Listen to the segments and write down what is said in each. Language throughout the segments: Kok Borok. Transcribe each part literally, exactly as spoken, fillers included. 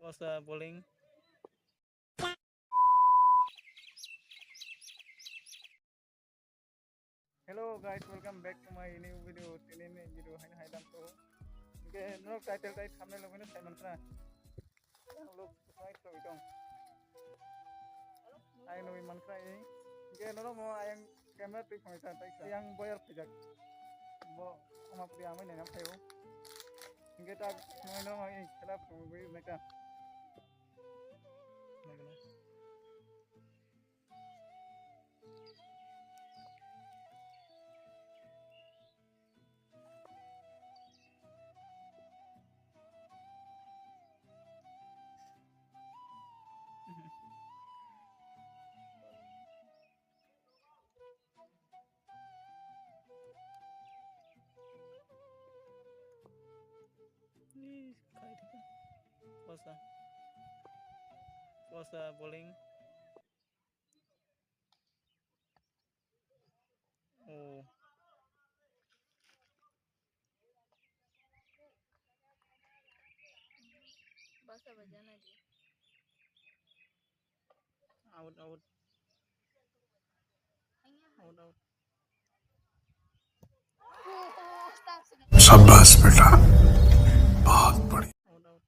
What's the bowling? Hello guys, welcome back to my new video. Tini ni video haino hai dam to. Hingke norok title tai thumbnail rok haino sai mankha. Ang lok smile rok tong. Ai nui mankha ei. Hingke norok mo ayang camera twi phone sa tai sa. Yang boyar phijak. Bo ama pri amai nai nam phaio. Hingke ta noi norok ai khela phone bui nai ta. What's the, what's the bowling? Oh. Basa bajana di. Out, out. Out, out. शाबाश बेटा, बहुत बढ़िया। Out, out.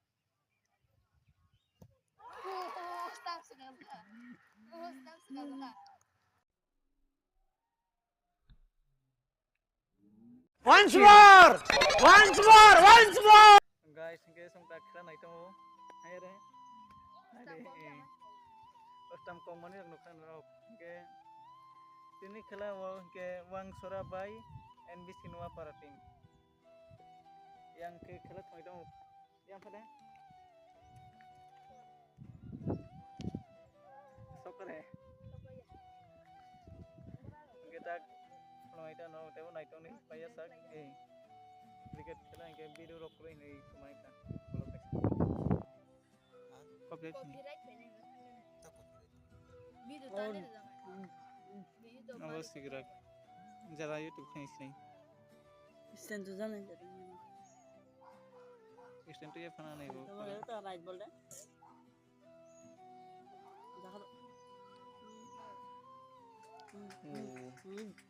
Once more! Once more! Once more! Guys, hingke song tak khela nai tongo. Hai re. Hai re. Tam kong mani rok nukha norok. Hingke tini khela o hingke Wangsora bai N B C Noa Para team. Yang ke khela thoi tongo. Yang pada. Sokre. Hingke tak, no ita no tebo nai tong ni paya sak, eh. Cricket khela hingke video rok khlai ni kumai ta. Copyright ni. Video tane. Abo sigra. Jara YouTube khe sini. Stand to jana jara. Stand to ye phana nai bo. Stand to right bol de. Jahar. Oh.